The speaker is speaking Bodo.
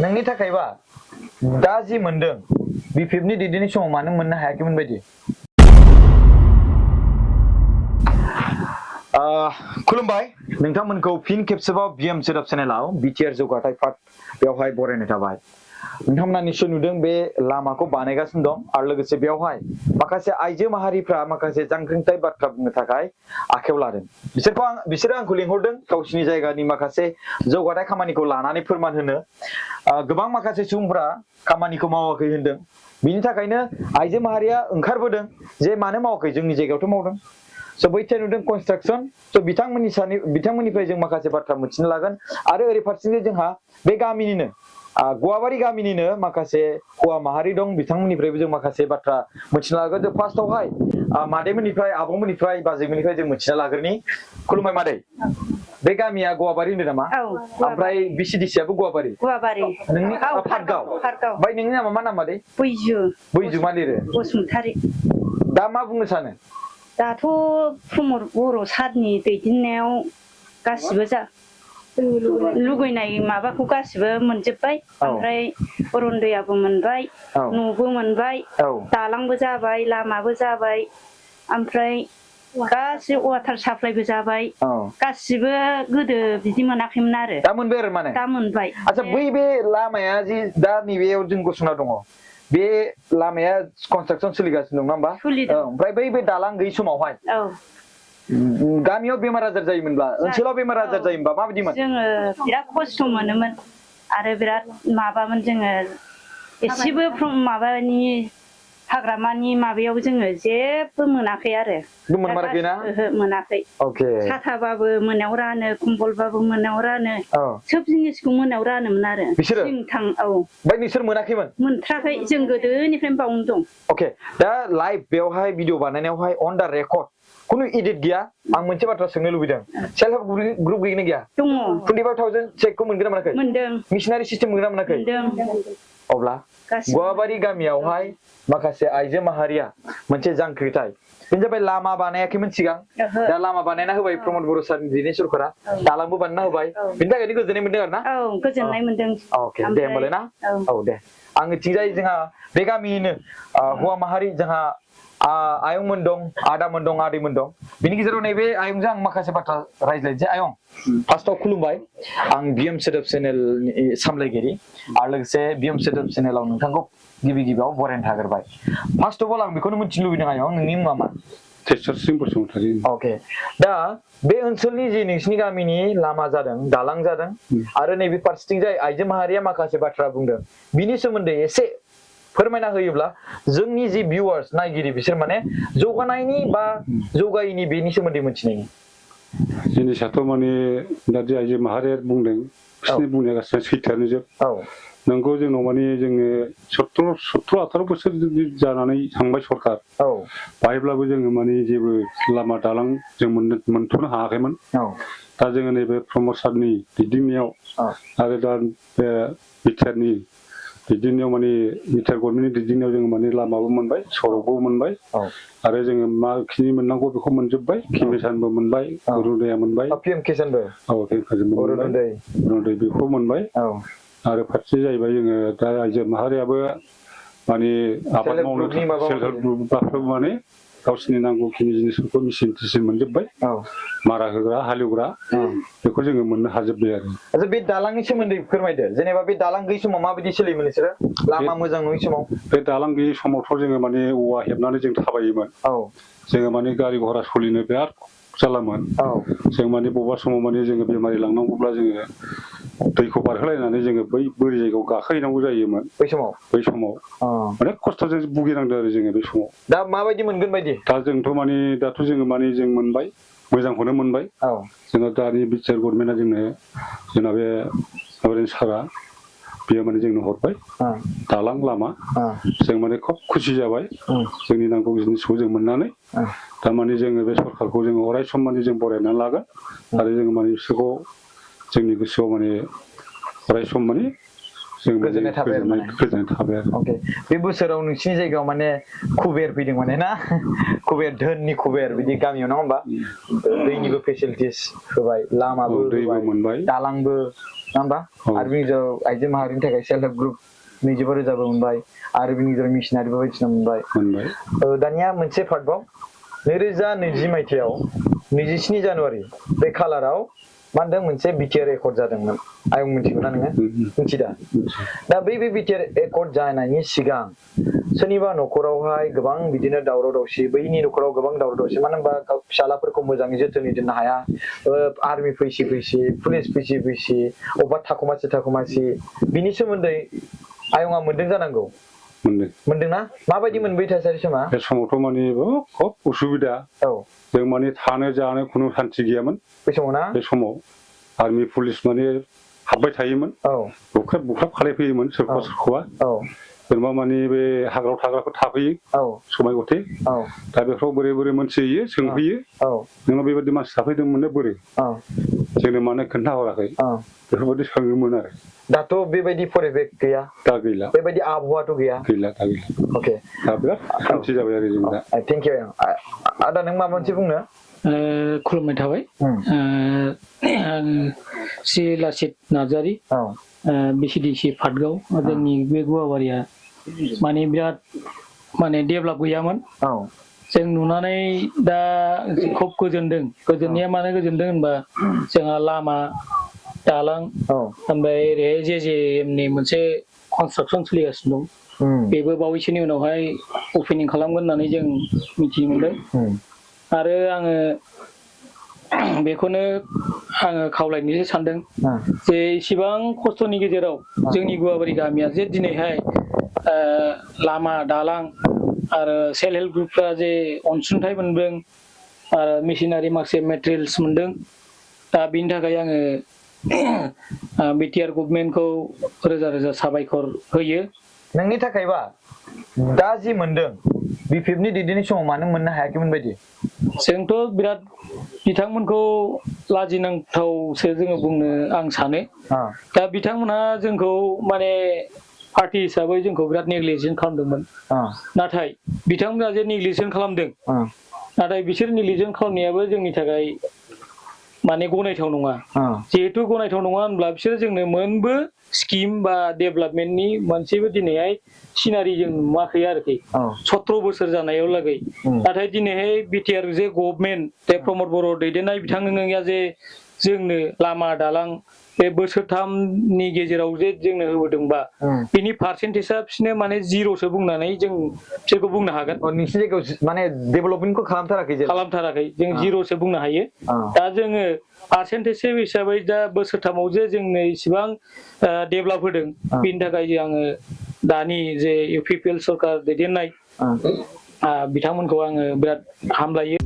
नोंनि थाखायबा दा जि मोनदों बिपिएफनि दैदेननाय समाव मानो मोननो हायाखैमोन बायदि खुलुमबाय नोंथांमोनखौ फिन खेबसेबाव बिएम सोदोब चेनेलाव बिटिआर जौगाथाय पार्ट बेवहाय बरायनाय थाबाय नोंथांमोना निश्चय नुदों बे लामाखौ बानायगासिनो दं आरो लोगोसे बेवहाय माखासे आइजो माहारिफ्रा माखासे जांख्रिथाय बाथ्रा बुंनो थाखाय आखायाव लादों बिसोरो आंखौ लिंहरदों गावसिनि जायगानि माखासे जौगाथाय खामानिखौ लानानै फोरमान होनो गोबां माखासे सुबुंफोरा खामानिखौ मावाखै होनदों बिनि थाखायनो आइजो माहारिया ओंखारबोदों जे मानो मावाखै जोंनि जायगायावथ' मावदों स' बैथिं नुदों कनस्ट्राक्सन स' बिथांमोननिफ्राय जों माखासे बाथ्रा मिथिनो लागोन आरो ओरै फारसेथिं जोंहा बे गामिनिनो गुवाबारि गामिनिनो माखासे हौवा माहारि दं बिथांमोननिफ्रायबो जों माखासे बाथ्रा मिथिनो लागोन जों फार्स्टआवहाय मादैमोननिफ्राय आब'मोननिफ्राय बाजैमोननिफ्राय जों मिथिना लाग्रोनि खुलुमबाय मादै बे गामिया गुवाबारि होनदों नामा ओमफ्राय बिसिडिसियाबो गुवाबारि नोंनि पाटगाव ओमफ्राय नोंनि नामा मा नाम मादै बैजु मा लिरो बसुमतारी दा मा बुंनो सानो दाथ' प्रमद बर' सारनि दैदेननायाव गासिबो लुगैनाय माबाखौ गासिबो मोनजोब्बाय ओमफ्राय अरुनदयाबो मोनबाय न'बो मोनबाय दालांबो जाबाय लामाबो जाबाय ओमफ्राय गासिबो वाटार साप्लाइबो जाबाय गासिबो गोदो बिदि मोनाखैमोन आरो दा मोनबाय आरो माने दा मोनबाय आच्छा बे लामाया जि दा नैबेयाव जों गसंना दङ बे लामाया कनस्ट्राक्सन सोलिगासिनो दं ना होमबा ओमफ्राय बै दालां गैयै समावहाय गामियाव बेमार आजार जायोमोनब्ला ओनसोलाव बेमार आजार जायोमोनबा माबायदिमोन जोङो बिराद खस्थ' मोनोमोन आरो बिराद माबामोन जोङो एसेबो माबानि हाग्रामानि माबायाव जोङो जेबो मोनाखै आरो मोनमाराखै ना मोनाखै साथाबाबो मोनायाव रानो कम्बलबाबो मोनायाव रानो सोब जिनिसखौ मोनायाव रानोमोन आरो बिसोरो ओमफ्राय नोंसोर मोनाखैमोन मोनथ्राखै जों गोदोनिफ्रायनो बावनो दं अके दा लाइभ बेवहाय भिडिअ बानायनायावहाय अन दा रेकर्ड खुनु एडिट गैया आं मोनसे बाथ्रा सोंनो लुबैदों सेल्फ हेल्प ग्रुप गैया गैया दङ 25,000 चेकखौ मोनगोन ना मोनाखै मोनदों मिशनारि सिस्टेम मोनगोन ना मोनाखै अब्ला गुवाबारि गामियावहाय माखासे आइजो माहारिया मोनसे जांख्रिथाय बेनो जाबाय लामा बानायाखैमोन सिगां दा लामा बानायना होबाय प्रमद बर' सारनि दैदेननाय सरकारा दालांबो बानायना होबाय बेनि थाखायनो गोजोननाय मोनदों आरो ना गोजोननाय मोनदों अके दे होमबालाय ना दे आंनिथिंजाय जोंहा बे गामिनिनो हौवा माहारि जोंहा आयंमोन दं आदामोन दं आदैमोन दं बिनि गेजेराव नैबे आयंजों आं माखासे बाथ्रा रायज्लायनोसै आयं फार्स्टआव खुलुमबाय आं बिएम सोदोब चेनेलनि सामलायगिरि आरो लोगोसे बिएम सोदोब चेनेलाव नोंथांखौ गिबियाव बरायनो थाग्रोबाय फार्स्ट अफ अल आं बेखौनो मिथिनो लुबैदों आयं नोंनि मुङा मा अके दा बे ओनसोलनि जि नोंसिनि गामिनि लामा जादों दालां जादों आरो नैबे फारसेथिंजाय आइजो माहारिया माखासे बाथ्रा बुंदों बिनि सोमोन्दै एसे फोरमायना होयोब्ला जोंनि जि भिउआर्स नायगिरि बिसोर माने जौगानायनि बा जौगायैनि बेनि सोमोन्दै मिथिनायनि जिनिसाथ' माने दा जे आइजो माहारिया बुंदों बिसोरनि बुंनाया गासिबो सैथोआनो जोब नोंगौ जोंनाव माने जोङो 17-18 बोसोर जानानै थांबाय सरकार बाहायब्लाबो जोङो माने जेबो लामा दालां जों मोनथ'नो हायाखैमोन दा जोङो नैबे प्रमद सारनि दैदेननायाव आरो दा बे बिटिआरनि दैदेननायाव माने बिटिआर गभर्नमेन्टनि दैदेननायाव जोङो माने लामाबो मोनबाय सरकबो मोनबाय आरो जोङो माखिनि मोननांगौ बेखौ मोनजोब्बाय किसानबो मोनबाय अरुनदया मोनबाय पिएम किसानबो अरुनदय बेखौ मोनबाय आरो फारसे जाहैबाय जोङो दा आइजो माहारियाबो माने आबाद मावनो सेल्फ हेल्प ग्रुपफ्राबो माने गावसिनि नांगौखिनि जिनिसफोरखौ मेसिन मोनजोब्बाय मारा होग्रा हालेवग्रा बेखौ जोङो मोननो हाजोब्बाय आरो बे दालांनि सोमोन्दै फोरमायदो जेनेबा बे दालां गैयै समाव माबायदि सोलियोमोन नोंसोरो लामा मोजां नङै समाव बे दालां गैयै समावथ' जोङो माने औवा हेबनानै जों थाबायोमोन जोङो माने गारि घरा सोलिनो बिराद जालामोन जों माने बबेबा समाव माने जोङो बेमारि लांनांगौब्ला जोङो दैखौ बारहोलायनानै जोङो बै बोरि जायगायाव गाखोहैनांगौ जायोमोन बै समाव माने खस्थ'जों भुगिनांदों आरो जोङो बे समाव दा माबायदि मोनगोन बायदि दा जोंथ' माने दाथ' जोङो माने जों मोनबाय मोजांखौनो मोनबाय जोंना दानि बिटिआर गभर्नमेन्टआ जोंना बे अरेन्ज सारा बेयो माने जोंनो हरबाय दालां लामा जों माने खोब खुसि जाबाय जोंनि नांगौ जिनिसखौ जों मोननानै थारमाने जोङो बे सरकारखौ जोङो अराय सम माने जों बरायनानै लागोन आरो जोङो माने बिसोरखौ जोंनि गोसोआव माने अराय सम माने गोजोननाय थाबाय आरो माने गोजोननाय थाबाय आरो ओके बे बोसोराव नोंसिनि जायगायाव माने कुबेर फैदों माने ना कुबेर धोननि कुबेर बिदि गामियाव नङा होमबा दैनिबो फेसिलिटिस होबाय लामाबो दैबो मोनबाय दालांबो नङा होमबा आरो बिनि गेजेराव आइजो माहारिनि थाखाय सेल्फ हेल्प ग्रुप 25,000 मोनबाय आरो बिनि गेजेराव मिशनारिबो बायदिसिना मोनबाय दानिया मोनसे पार्टबाव 2020 मायथाइयाव 27 जानुवारि बे खालाराव मा होनदों मोनसे बिटिआर रेकर्ड जादोंमोन आयं मिथिगौ ना नोङो मिथिदा दा बै बिटिआर रेकर्ड जानायनि सिगां सोरनिबा न'खरावहाय गोबां बिदिनो दावराव दावसि बैनि न'खराव गोबां दावराव दावसि मानो होनबा फिसालाफोरखौ मोजाङै जोथोनै दोननो हाया आर्मि फैसि पुलिस फैसि अबेबा थाखुमासि बिनि सोमोन्दै आयंआ मोनदों जानांगौ मोनदोंना माबायदि मोनबै थासारि समा बे समावथ' माने खोब उसुबिदा जों माने थानो जानो खुनु सान्थि गैयामोन बे समाव ना बे समाव आर्मि पुलिस माने हाबबाय थायोमोन बुख्राब खालायफैयोमोन सोरखौबा जेनेबा माने बे हाग्रायाव थाग्राफोर थाफैयो समाय गथे दा बेफ्राव बोरै मोनथियो सोंफैयो नोंनाव बेबायदि मानसि थाफैदोंमोन बोरै जोंनो मानो खोन्थाहराखै बेफोरबायदि सोङोमोन आरो दाथ' बेबायदि परिबेक गैया दा गैला बेबायदि आबहावाथ' गैया अके दा बिराद शान्ति जाबाय आरो जों दा थेंक इउ आदा नों माबा मोनसे बुंनो खुलुमनाय थाबाय श्री लासित नार्जारी बिसिडिसि पाटगाव जोंनि बे गुवाबारिया माने बिराद माने डेभेलप गैयामोन जों नुनानै दा खोब गोजोननाया मानो गोजोनदों होनबा जोंहा लामा दालां ओमफ्राय ओरैहाय जेजेएमनि मोनसे कनस्ट्राक्सन सोलिगासिनो दं बेबो बावैसोनि उनावहाय अपेनिं खालामगोन होननानै जों मिथिनो मोनदों आरो आङो बेखौनो आङो खावलायनोसो सानदों जे इसिबां खस्थ'नि गेजेराव जोंनि गुवाबारि गामिया जे दिनैहाय लामा दालां आरो सेल्फ हेल्प ग्रुपफ्रा जे अनसुंथाइ मोनदों आरो मेसिनारि माखासे मेटेरियेल्स मोनदों दा बिनि थाखाय आङो बिटिआर गभर्नमेन्टखौ रोजा साबायखर होयो नोंनि थाखायबा दा जि मोनदों बिपिएफनि दैदेननाय समाव मानो मोननो हायाखैमोन बायदि जोंथ' बिराद बिथांमोनखौ लाजिनांथावसो जोङो बुंनो आं सानो दा बिथांमोनहा जोंखौ माने पार्टी हिसाबै जोंखौ बिराद नेग्लिजेन्ट खालामदोंमोन नाथाय बिथांमोना जे नेग्लिजेन्ट खालामदों नाथाय बिसोर नेग्लिजेन्ट खालामनायाबो जोंनि थाखाय माने गनायथाव नङा जिहेतु गनायथाव नङा होनब्ला बिसोर जोंनो मोनबो स्किम बा डेभेलपमेन्टनि मोनसेबो दिनैहाय सिनारि जों नुवाखै आरोखि 17 बोसोर जानायाव लागै नाथाय दिनैहाय बिटिआर जे गभर्नमेन्ट प्रमद बर' दैदेननाय बिथांमोननिया जे जोंनो लामा दालां बे बोसोरथामनि गेजेराव जे जोंनो होबोदोंबा बिनि पार्सेन्टेजआ बिसोरनो माने जिर'सो बुंनानै जों बिसोरखौ बुंनो हागोन नोंसिनि जायगायाव माने डेभेलपमेन्टखौ खालामथाराखै जों जिर'सो बुंनो हायो दा जोङो पार्सेन्टेज हिसाबै दा बोसोरथामाव जे जोंनो इसिबां डेभेलप होदों बेनि थाखाय आङो दानि जे इउपिपिएल सरकार दैदेननाय बिथांमोनखौ आङो बिराद हामलायो